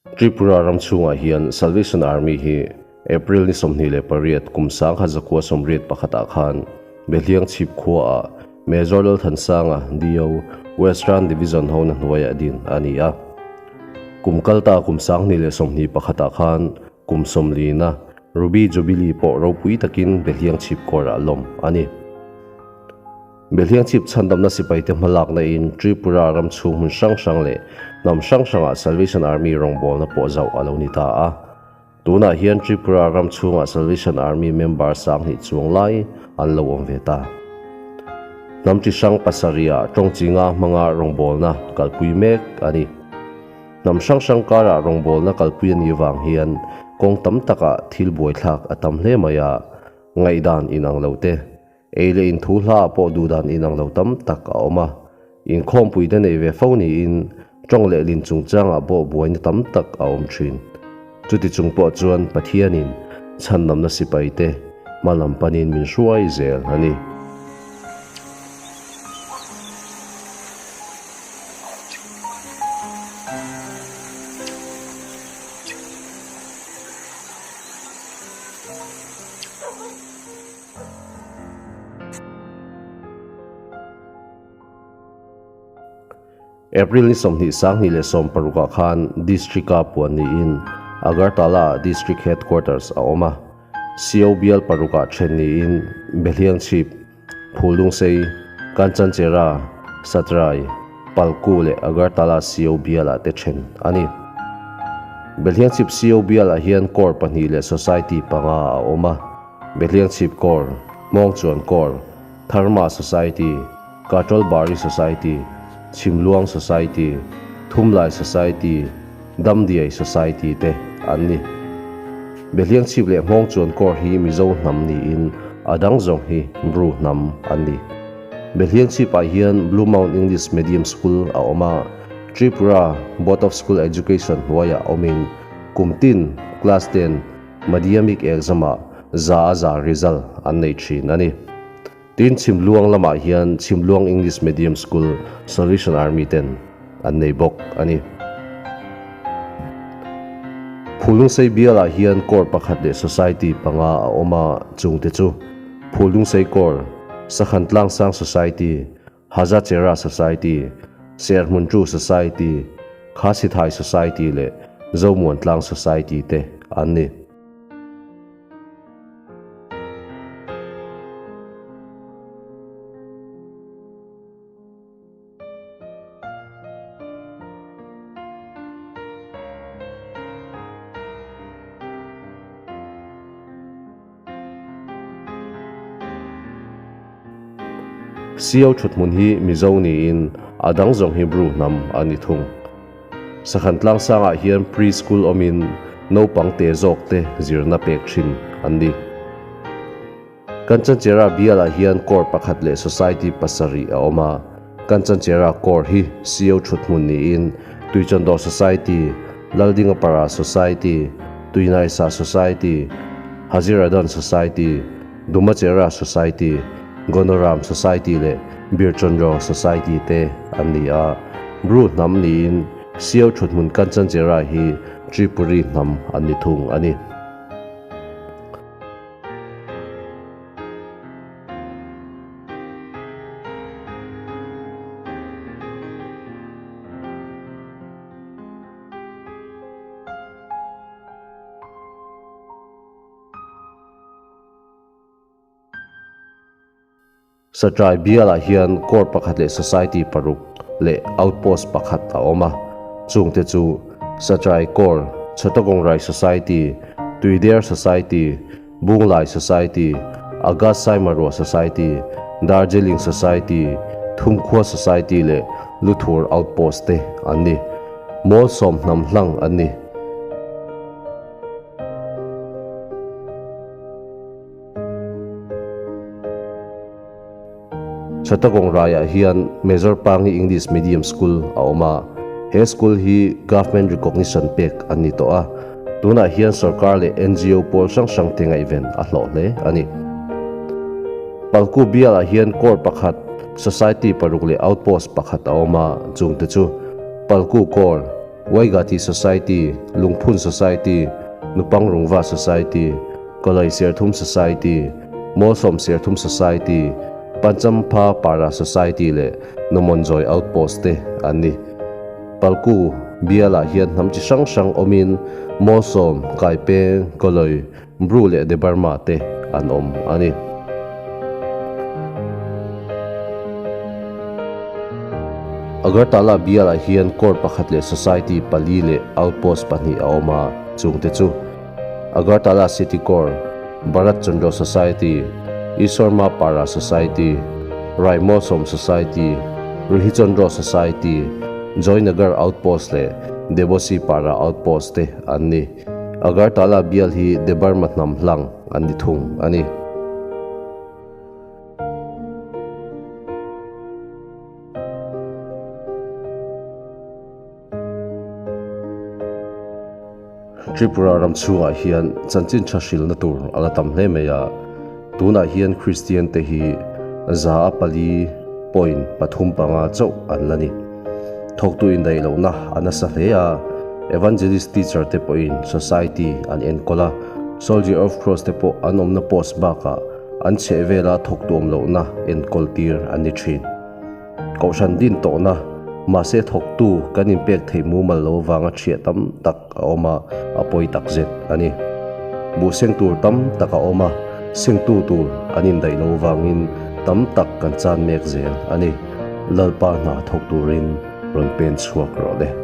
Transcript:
Tripura ram chhungah hian Salvation Army hi April ni 28 kum 1981 ah khan Behliang chhip khuaah Major Lalthansanga, DO, Western Division hona hnuaiah din a ni a. Kum kalta kum 2021 ah khan kum 40na Ruby Jubilee pawh ropui takin Behliang chhip kawrah lawm a ni. Behliang chhip chhandamna sipaite hmalakna in Tripura ram chhung hmun hrang hrang leh hnam hrang hrangah Salvation Army rawngbawlna pawh zauh a lo ni ta a. Tunah hian Tripura ram chhungah Salvation Army member 2000 chuang lai an lo awm ve ta. Hnam chi hrang pasarihah tawng chi nga hmanga rawngbawlna kalpui mek a ni. Hnam hrang hrang karah rawngbawlna kalpui a nih vang hian kawng tam takah thil buaithlak a tam hle mai a, ngaihdan inang lo te, Ei leh inthu hla ah pawh duhdan inang lo tam tak a awm a, inkhawmpuite nei ve fo niin tawng leh lin chungchangah pawh buaina tam tak a awm thin. Chuti chung pawh chuan Pathianin chhandamna sipaite hma lam panin min hruai zel a ni. April ni 20 2016 ah khan District-a puan niin Agartala District Headquarters a awm a. CO bial parukah then niin Behliang chhip, Phulungsei, Kanchanchera, Satrai, Palku leh Agartala CO bialah te then a ni. Behliang chhip CO bialah hian Corps pahnih leh Society panga a awm a. Behliang chhip Corps, Hmawngchuan Corps, Tharma Society, Katrolbari Society, Chhimluang Society, Thumlai Society, Damdiai Society te an ni. Behliang chhip leh Hmawngchuan Corps hi Mizo hnam niin a dang zawng hi Bru hnam an ni. Behliang chhipah hian Blue Mount English Medium School a awm a, Tripura Board of School Education hnuaiah awmin kum tin class 10 Madhyamik exam-ah za a za result an nei thin a ni. Tin, Chhimluang lamah hian Chhimluang English Medium School Salvation Army ten an nei bawk a ni. Phulungsei bialah hian Corps pakhat leh Society panga a awm a, chungte chu, Phulungsei Corps, Sakhan Tlangsang Society, Hazachera Society, Serhmuntu Society, Khasithai Society leh Zomuantlang Society te an ni. Sio thuthmun hi Mizo niin a dang zawng hi Bru hnam a ni thung. Sakhan tlangsangah hian pre-school awmin naupang te zawk te zirna pek thin an ni. Kanchanchera bialah hian Corps pakhat leh Society pasarih a awm a. Kanchanchera Corps hi Sio thuthmun niin Tuichandawh Society, Laldingapara Society, Tuinaisa Society, Haziradon Society, Dumachera Society, Gonoram Society leh Birchandro Society te an ni a. Bru hnam niin Sio thuthmun Kanchanchera hi Tripuri hnam an ni thung a ni. Satrai bialah hian Corps pakhat leh Society paruk leh Outpost pakhat a awm a, chungte chu Satrai Corps, Chhotagongrai Society, Tuider Society, Bunglai Society, Agas Saimarua Society, Darjeeling Society, Thumkhua Society leh Luthur Outpost te an ni. Mawl sawm hnam hlang an ni. Chhatagong raiah hian Major Pangi English Medium School a awm a, he school hi Government recognition pek an ni tawh a, tunah hian sorkar leh NGO pawl hrang hrang te ngaihven a hlawh hle a ni. Palku bialah hian Corps pakhat, Society paruk leh Outpost pakhat a awm a, chungte chu Palku Corps, Waigati Society, Lungphun Society, Nupang Rungva Society, Kawlai Serthum Society, Mawlsawm Serthum Society, Panchampha Para Society leh Nomonjoy Outpost te an ni. Palku bialah hian hnam chi hrang hrang awmin Mawlsawm, Kaipeng, Kawlai, Bru leh Debarma te an awm a ni. Agartala bialah hian court pakhat leh society pali leh outpost pahnih a awm a, chungte chu Agartala City Court, Bharat Chandra Society, Iswarma Para Society, Raimawlsawm Society, Rihichandra Society, Joynagar Outpost leh Debosi Para Outpost te an ni. Agartala bial hi Debarma hnam hlang an ni thung a ni. Tripura ram chhungah hian chanchin tha hrilna tur a la tam hle mai a, tunah hian Kristian te hi 4.35 chauh an la ni. Thawktu indaih lohna a nasa hle a, Evangelist teacher te pawhin society an enkawl a, Soldier of Cross te pawh an awmna post bakah an chhehvela thawktu awm lohna enkawl tir an ni thin. Kohhran din tawhna, mahse thawktu kan inpek theih mumal lo vanga thiah tam tak a awm a, a pawi tak zet a ni. Buh seng tur tam tak a awm a, sengtu tur an indaih lo vangin tam tak kan chan mek zel a ni. Lalpa hna thawk turin rawn pen chhuak rawh le.